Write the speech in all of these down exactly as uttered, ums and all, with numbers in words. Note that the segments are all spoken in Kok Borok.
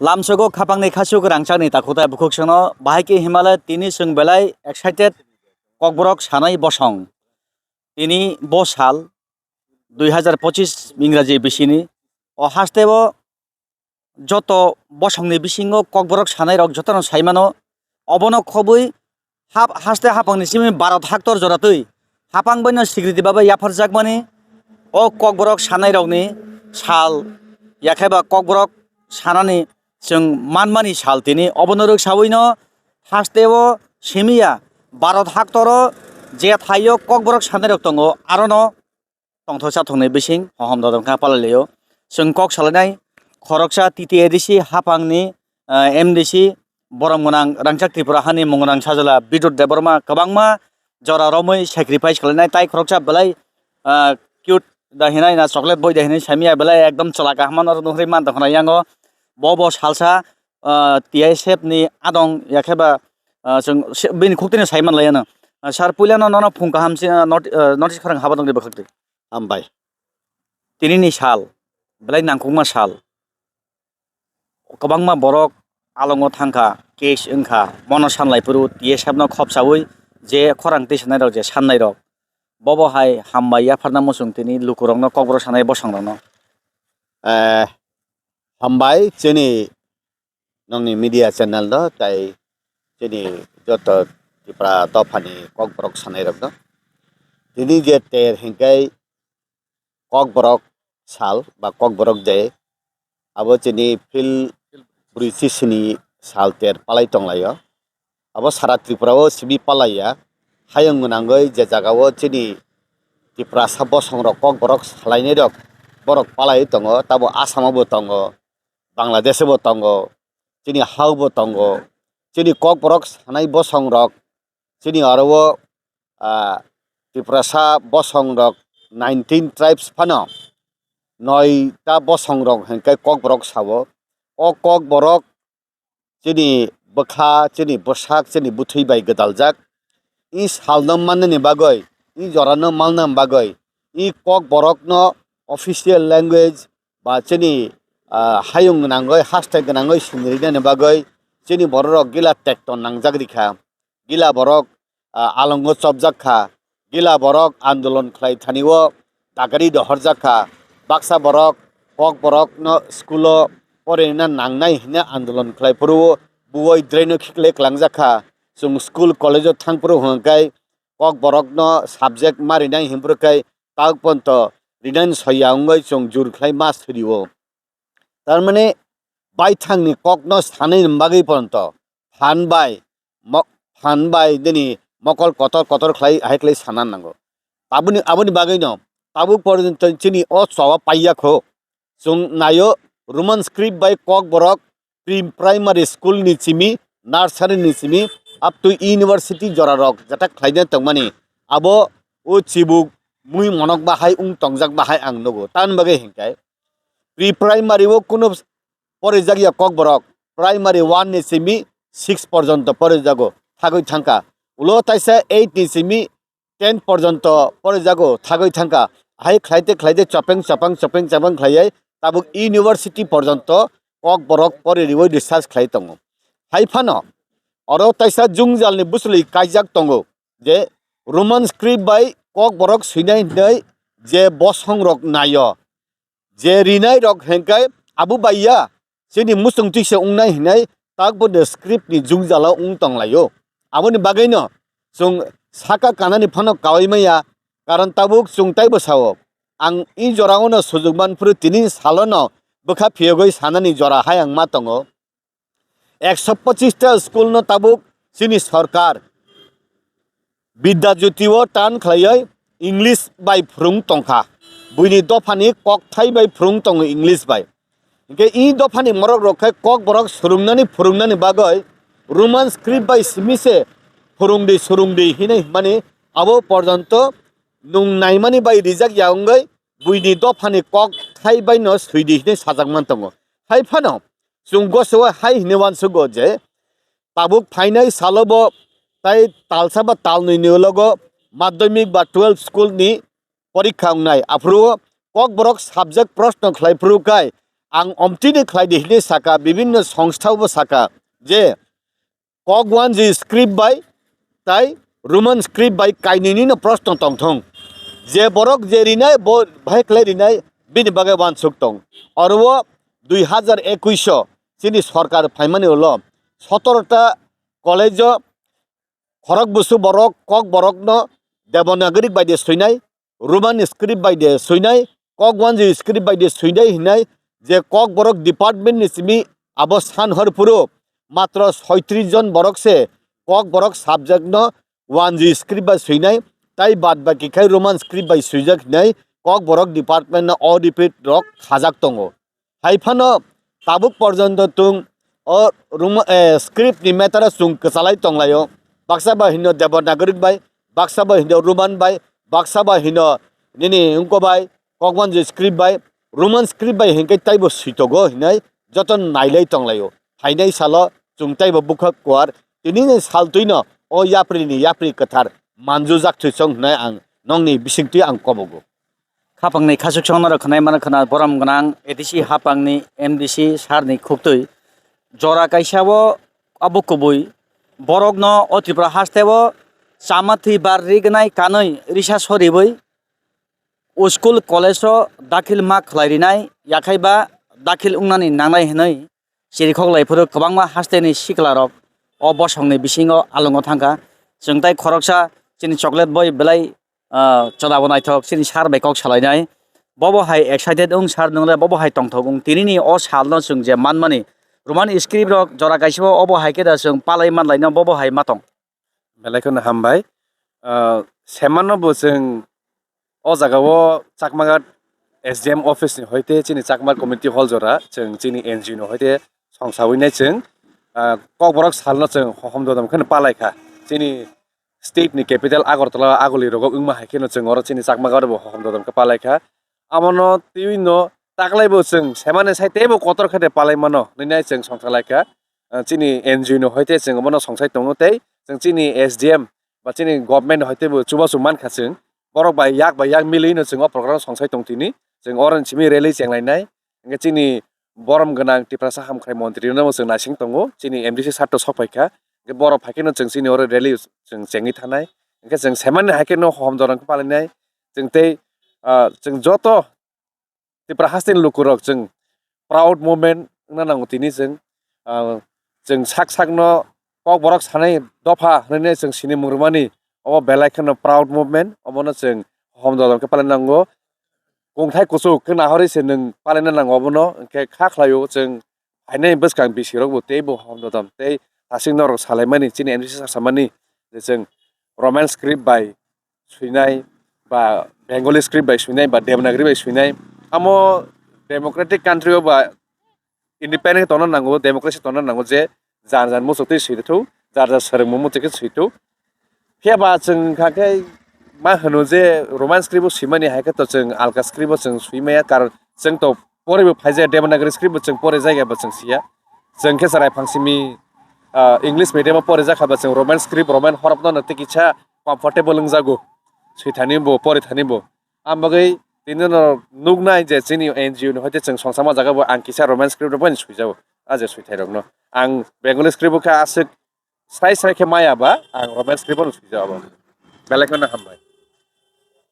Lamsogo khapangni khasuk rangchakni takhutai bukhuk seno bahai khe himale tini chwng belai excited Kokborok sanai bosong. Tini bo sal dui hazar pochis Ingraji bisini o hasteo joto bosongni bisingo Kokborok sanairok jotono saimano, obono khobwi hap-, haste hapangni simi Bharat haktor joratwi hapang baino sikriti babai yapharjakmani o Kokborok sanairokni sal, yakheba Kokborok sanani chwng manmani sal tini. Obono rwksawino hasteo simiya Bharat haktoro je thaio Kokborok sanairok tongo, arono tongthok chathokni bising hohom dodom kha palai laio. Chwng kok salainai khoroksa T T A D C hapangni, ah, M D C borom gwnang rangchak Tripura hani mung gwnang sajla Bidyut Debbarma kwbangma jora romwi sacrifice khlainai, tai khoroksa belai, ah, cute da hinai na chocolate boy da hinai samiya belai ekdom chwla kaham no nuhri man tongkhna yango. Bo bo salsa, ah, T I S F ni adong yakheba, ah, chwng se-, bini khuktini saiman laiya no. Ah, sir, puilano nono phung kaham se, ah, not-, ah, notice khorang haba tongdi bwkhakdi. Hambai. Tinini sal, belai nangkukma sal. Kwbangma borok alongo thangkha, case wngkha, mono sanlai phuru T S F no khopsaui je khorang twi sanai rok, je sannai rok, bobo hai hambai yapharna muchung tini lukurokno Kokborok sanai bosongrokno. Eh, hambai chini nongni media channel no, tai chini joto Tripura dophani Kokborok sanairokno. Tini je ter hingkai Kokborok sal ba Kokborok day, abo chini phil brwi chisini sal ter palai tonglaio. Abo sara Tripura o simi palaiya. Hayung gwnangwi je jaga o chini Tiprasa bosongrok Kokborok salainairok borok palaiwi tongo, tabo Assam o bo tongo, Bangladesh o bo tongo, chini ha o bo tongo. Chini Kokborok sanai bosongrok chini oro o, ah, Tiprasa bosongrok nineteen tribes phano noita bosongrok hingke Kokborok sao. O Kokborok chini bwkha, chini bwsak, chini bwthwi bai gwdaljak. I salno mannani bagwi, i jorano malna bagwi, i Kokborokno official language ba chini, ah, hayung gwnangwi, haste gwnangwi sinirinani bagwi chini bororok gila tekto nangjak rikha. Gila borok, ah, alongo chopjak kha. Gila borok andolon khlai thani o dagari dohorjak kha. Baksa borok Kokborokno school o porina nangnai hwnwi andolon khlai phuru o buwai draino khikle klangjak kha. Chwng school college o thang phuru hwnkhe Kokborokno subject ma rinai hwn phuru khe tak ponto rinani soya wngwi chwng jur khlai ma siri o. Tarmani baithangni kokno sanani bagwi ponto phan bai mo-, phan bai nini mokol kotor kotor khlai, hai khlai sana nango. Aboni, aboni bagwino tabuk porjonto chini o choba paiya kho. Chwng naio Roman script bai Kokborok pre-primary school ni simi, nursery ni simi, up to university jora rok jata khlaina tongmani. Abo o chibuk mui monok bahai wng tongjak bahai ang nugo. Tamoni bagwi hinkhe pre-primary o kunu porijak ya Kokborok, primary one ni simi six porjonto porijago, thagwi thangkha. Ulo taisa eight ni simi ten porjonto porijago, thagwi thangkha. Hai khlaite khlaite chopeng chopang, chopeng chopang khlaiwi tabuk university porjonto Kokborok pori riwi research khlai tongo. Hai phano oro taisa jungjalni bwswlwi kaijak tongo je Roman script bai Kokborok swinai hwnwi je bosongrok naio, je rinai rok hengkai abo bai ya, chini muchung twi se wngnai hinai tak bo de script ni jung jala wng tong lai o. Aboni bagwi no chwng saka kanani phano kaui maya, karon tabuk chwng taibo sao. Ang i jora o no sujuk man phuru tini salo no bwkha phiyogwi sanani jora hai ang ma tongo. Ekso pochis ta school no tabuk chini sorkar Bidya Jyoti o tan khlaiwi English bai phwrwng tongkha. Buini dophani kokthai bai phwrwng tongo English bai. Hinkhe i dophani morok rok khe Kokborok swrwngnani phwrwngnani bagwi Roman script bai simi se phwrwngdi swrwngdi hinwi hwnmani abo porjonto nung naimani bai rijak ya wngwi buini dophani kokthai bai no swidi hinwi sajak man tongo. Hai phano chwng gosao hai hinwi uansugo je tabuk phainai salo bo tai talsa ba talnwi ni ulogo madhyamik ba twelve school ni porikha wngnai. Aphuru o Kokborok subject proshno khlai phuru kai ang omtini khlai di hinwi saka, bibinno songstha bo saka je Kokwanji script bai tai Roman script bai kainwini no proshno tongthung. Je borok je rinai bo bahai khlai rinai bini bagwi uansuk tong. Oro o dui hazar ekush o chini sorkar phaimani ulo sotoro ta college o khorok busu borok, kok borokno Devanagari bai de swinai, Roman script bai de swinai, Kokwanji script bai de swinai hinai je kok borok department ni simi abo san hor phuru matro soitris jon borok se kok borok subject no Wanji script bai swinai, tai bad baki khai Roman script bai swijak hinai kok borok department no o repeat rok khajak tongo. Hai phano tabuk porjonto tung o Roma-, eh, script ni matter o chwng kwchalai tonglaio. Baksa ba hino Devanagari bai, baksa ba hino Roman bai, baksa ba hino nini wngko bai, Kokwanji script bai, Roman script bai hinkhe taibo sitogo hinai joto nailai tonglaio. Phainai salo chwng taibo bwkhak kuar, tinini sal twino o yapri ni yapri kwthar manjujak thwisong hinai ang nongni bisingtwi ang kobogo. Khapangni khasuksong norok khwnai mano khwna borom gwnang A D C hapangni M D C sarni khuktwi jora kaisa o abo kubui borokno o Tripura hasteo chama thwi bar rignai kanwi risa soriwi o school college o dakhil ma khlai rinai yakhai ba dakhil wngnani nangnai hinwi chirikhok lai phuru kwbangma hasteni siklarok o bosongni bisingo alongo thangkha. Chwng tai khoroksa chini chocolate boy belai ah, chwla bo naithok chini sir bai kok salainai. Bobo hai excited wng sir, nwngle bobo hai tongthok wng. Tinini o salno chwng je manmani Roman script rok jora kaisa o, obo hai khe da chwng palai manlaino bobo hai ma tong. Belai kheno hambai. Ah, semano bo chwng o jaga o Chakmaghat S D M office ni hoite chini Chakma community hall jora chwng chini N G O ni hoite songsawi nai chwng, ah, kokborok salno chwng hohom dodom kheno palai kha. Chini state ni capital Agartala aguli rogo wngma hai kheno chwng oro chini Chakma garo bo hohom dodom khe palai kha. Amono twiwi no taklai bo chwng semani sai teibo kotor khe de palai mano hinwi nai chwng songsa lai kha. Ah, chini N G O ni hoite chwng obono songsai tongo tei chwng chini S D M ba chini government hoite bo chubachu man kha chwng. Borok bai yak bai yak milwi no chwng o program songsai tong tini. Chwng oro ni simi rally cheng lai nai. Hingke chini borom gwnang Tiprasa hamkrai montri no chwng naising tongo, chini M D C sir to sok phai kha, hingke borok phai khe no chwng chini oro rally chwng chengwi thanai, hingke chwng semani hai khe no hohom dodom khe palai nai, chwng tei, ah, chwng joto Tripura haste ni luku rok chwng proud moment wngna nango tini chwng, ah, chwng sak sak no kokborok sanai dopha hinui chwng sini mung rwmani, obo belai kheno proud moment, obono chwng hohom dodom khe palai nango. Kungthai kuchuk khe nahorwi se nwng palaina nango abono, hwnkhe kha khlaio chwng phainai bwskang bisirokbo teibo hom dodom tei aswk norok salaimani chini M D C sir samani je chwng Roman script bai swinai ba Bengali script bai swinai ba Devanagari bai swinai. Amo democratic country o ba independent tongna nango, democracy tongna nango je jar jar muchuk twi swi thung, jar jar swrwngmung muchuk khe swi thung. Phiya ba chwng kha khe ma hwno je Roman script o swimani hai khe to chwng alka script o chwng swi maya, karon chwng to poribo phaijak Devanagari script bo chwng porijak ya bo chwng siya. Chwng khe chwrai phang simi, ah, English medium o porijak kha ba chwng Roman script, Roman horop no tei kisa comfortable wngjago swithani bo porithani bo. Ang bagwi tini no nuknai je chini N G O ni hoite chwng songchakma jaga bo ang kisa Roman script rok bai swijago, a je swithai rok no. Ang Bengali script bo khe aswk srai srai khe maya ba ang Roman script no swijago. Belai kheno hambai.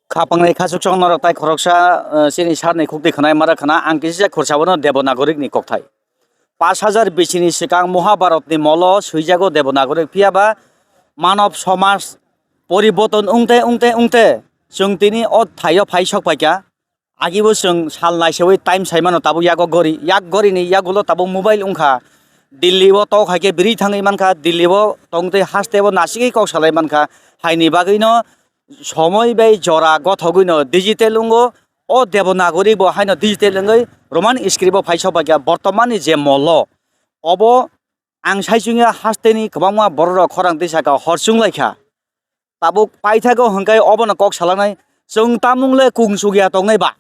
Khapangni khachuk chong norok tai khoroksa, eh, chini sir ni khukti khwnai mara khwna ang kisa khursa bono Devanagari ni kokthai. Pash hajar B C ni swkang Mahabharat ni molo swijago Devanagari, phiya ba manob somaj poriborton wngte wngte wngte chwng tini o thaio phai sok paikha. Agibo chwng sal naiseui time saimano tabuk yago gori, yak gori ni yagulo tabuk mobile wngkha. Delhi o tok hai khe biri thangwi mankha, Delhi o tongtwi haste o nasigwi kok salai mankha. Haini bagwino somoi bai jora gothogwino digital wngo, o Devanagari bo haino digital wngwi Roman script o phai sok paikha. Bortomani je molo obo ang saichungya hasteni kwbangma borok rok khorang twi saka hor chwng lai kha. Tabuk paithago hwnkhe obono kok salaknai, chwng tamung le kung chukya tongnai ba?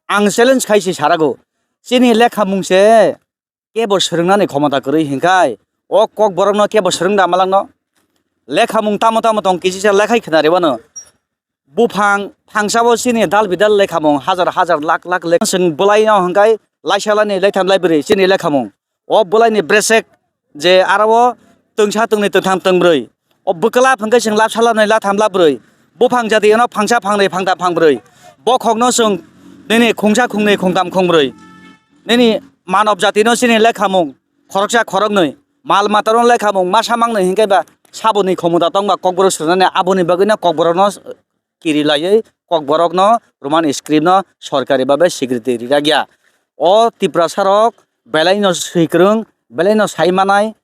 Ang challenge khai se sarago, chini lekha mung se kebo swrwngnani khomota kwrwi hinkhai, o kok borokno kebo swrwng da malakno? Lekha mung tamo tamo tong kisisa lekhai khna ribano. buphang phangsabo chini dal bidal lekhamung hajar hajar lakh lakh lek-, chwng bwlaino hwnkhe laisa laini laitham laibrwi chini lekhamung. O bwlaini bresek je aro twngsa twngni twngtham twngbrwi. O bwkla hwnkhe chwng lapsa lapnai latham labrwi. Buphang jati eno phangsa phangnai phangtham phangbrwi. Bokhokno chwng nini khungsa khungnwi khungtham khungbrwi. Nini manob jatino chini lekhamung khoroksa khoroknwi. Mal matano lekhamung masa mangnwi hinkhe ba saboni khomota tongba kokborok swnani aboni bagwino kokborokno kiri laiwi kokborokno Roman script no sorkari babe sikriti rijak ya. O Tiprasa rok belai no swikwrwng, belai no sai manai,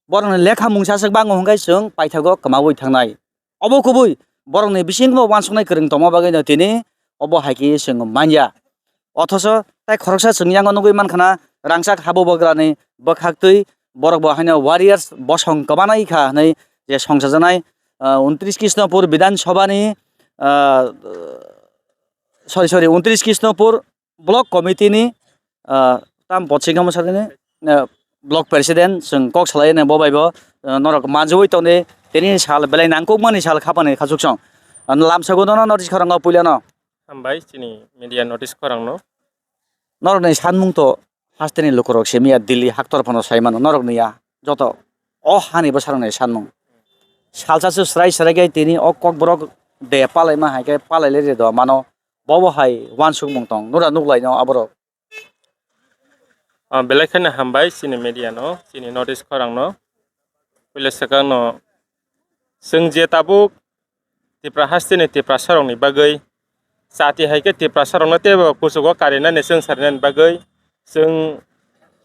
borokni lekha mungsa swk bango hwnkhe chwng paithago kwmaui thangnai. Obo kubui borokni bisingo uansuknai kwrwng tongma bagwi no tini obo hai khe chwng manya. Othoso tai khoroksa chwng yango nugui mankha na, rangchak habugrani bwkhaktwi borok bo haino warriors bosong kwbanai kha hwnwi je songchajaknai, ah, untris Krishnapur Bidhan Sabhani, ah, sorry, sorry, untris Krishnapur Block Committee ni, ah, tam pochingamo sakni, ah, Block President chwng kok salai ne bo bai bo, ah, norok manjui tongdi tini sal belai nangkukmani sal khapani khachuksong. Ah, lamsago nono notice khorang o puilano. Hambai chini media notice khorangno. Norokni sanmung to hasteni lukurok simi ya, Delhi haktor phano sai mano norokni ya joto o hani bwsarokni sanmung. Salsa se srai srai khe tini o kokborok de palaima hai khe palai le de do mano, bobo hai uansukmung tong nura nuklaino aborok. Ah, belai kheno hambai chini media no, chini notice khorangno. Puila swkangno chwng je tabuk Tipra hasteni Tiprasarokni bagwi, chati hai khe Tiprasarokno teibo kuchugo karinani chwng sarinani bagwi, chwng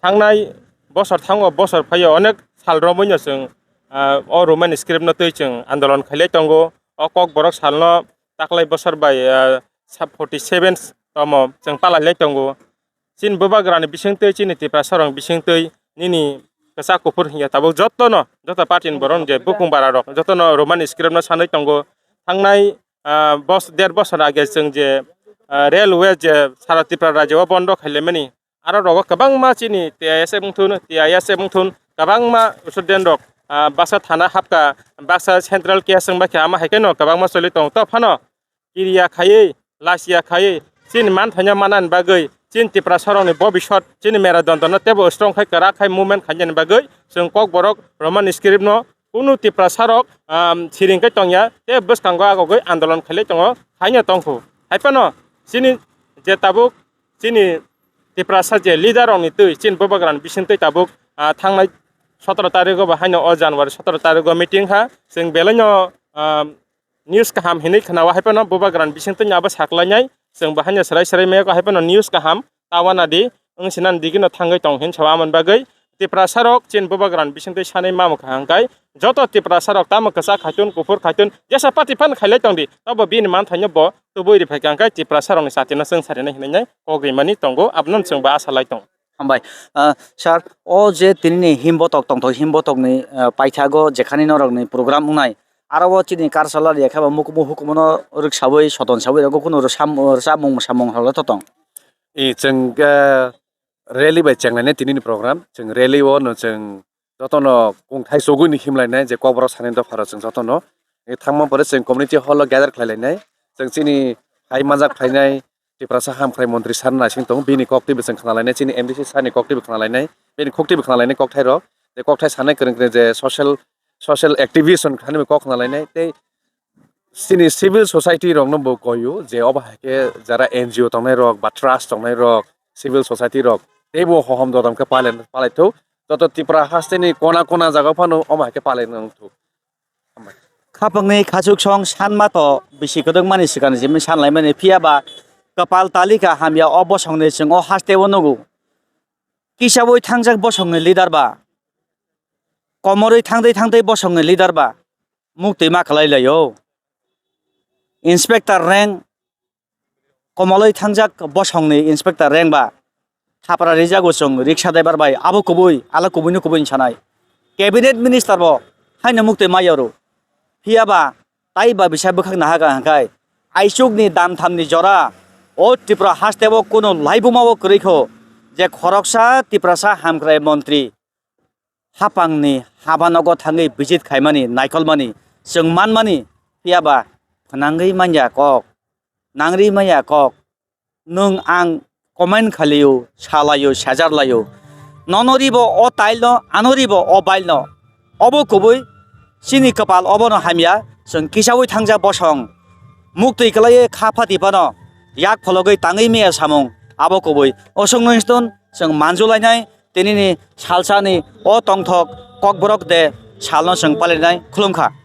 thangnai bosor thango, bosor phaio, onek sal romwino chwng, ah, o Roman script no twi chwng andolon khailai tongo. O kokborok salno taklai bosor bai, ah, sa-, forty seven tomo chwng palailai tongo. Chini bubagrani bisingtwi, chini Tiprasarokni bisingtwi, nini kwchak kuphur hinkhe tabuk jotono, joto party ni borok je bukung bara rok jotono Roman script no sanwi tongo. Thangnai, ah, bos-, der bosor age chwng je, ah, railway je sara Tripura rajyo o bondo khailaimani, aro rogo kwbangma chini T I S F wngthun, T I S F wngthun kwbangma student rok, ah, baksa thana hapkha, baksa central case wngbaikha, ama hai kheno kwbangma choli tongo. To phano kiriya khaiwi, lachiya khaiwi, chini manthaino manani bagwi, chini Tiprasarokni bobisot, chini Merudandono teibo strong khai kwrak khai movement khainani bagwi, chwng kokborok Roman script no kunu Tiprasarok, um, siring khe tongya, tei bwskango agogwi andolon khailai tongo, khaina tongkhu. Haiphano chini je tabuk chini Tiprasa je leader rokni twi, chini bubagrani bisingtwi tabuk, ah, thangnai sotoro tarigo bo haino o January sotoro tarigo meeting ha, chwng belaino, um, news kaham hinwi khnawa, haiphano bubagrani bisingtwi abo saklainai, chwng bo haino swrai swrai maya kho, haiphano news kaham tawana di wng sinani digino thangwi tong hin sawa, amoni bagwi Tiprasarok chini bubagrani bisingtwi sanwi mamukha hwnkhe joto Tiprasarok tamo kwchak khaitun kuphur khaitun jesa party phan khailai tongdi, tobo bini manthaino bo tubui riphaikha hwnkhe Tiprasarokni chatino chwng sarinai hinwi kok rimani tongo, abono chwng bo asa lai tongo. Hambai. Ah, sir, o je tinini himbotok tongthok, himbotokni, ah, paithago jekhani norokni program wngnai, aro o chini karsalari ya khe bo mukumu hukumuno rwksawi, soton sawi rwgo, kunu rwsam-, rwchapmung mwsamung rok le to tong? I, chwng, ah, rally bai chenglainai tinini program. Chwng rally o no chwng jotono kungthai chugui ni himlainai je kokborok sani dopha rok chwng jotono. I, thangma pore chwng community hall o gather khlailainai. Chwng chini hai manjak phainai Tiprasa hamkrai montri sir naising tongo, bini kok twibo chwng khnalainai, chini M D C sir ni kok twibo khnalainai, bini kok twibo khnalainai kokthai rok, je kokthai sanai kwrwng kwrwng je social, social activist hwn kha hinwi kok khnalainai, tei chini civil society rokno bo koio je obo hai khe jara N G O tongnai rok ba trust tongnai rok, civil society rok teibo hohom dodom khe palai, palaithok, joto Tripura hasteni kona kona jaga phano omo hai khe palai nangthok. Khapangni khachuksong sanma to bisi kwdwkmani swkang simi sanlaimani, phiya ba kwpal talika hamya o bosongni chwng o hasteo nugo. Kisaui thangjak bosongni leader ba, komorwi thangtwi thangtwi bosongni leader ba muktwi ma khlai laio. Inspector rank komolwi thangjak bosongni inspector rank ba thapra rijago chwng riksa driver bai abo kubui, ala kubuino kubui sanai. Cabinet minister bo haino muktwi ma yaro. Phiya ba tai ba bisa bwkhak naha ka hwnkhe aichukni dam thamni jora o Tripura hasteo kunu laibuma o kwrwi kho je khoroksa Tiprasa hamkrai montri hapangni habanogo thangwi visit khaimani, naikolmani, chwng manmani, phiya ba Nangwi manya kok, nangri manya kok, nwng ang comment khalio, salaio, sejarlaio. Nono ribo o tailno, ano ribo o bailno. Obo kubui chini kwpal obono hamya, chwng kisaui thangjak bosong. Muktwi kwlaiwi kha phati phano yak phologwi tangwi maya samung abo kubui. Oswk nung stun chwng manjulainai tinini salsani o tongthok kokborok de salno chwng palainai khulumkha.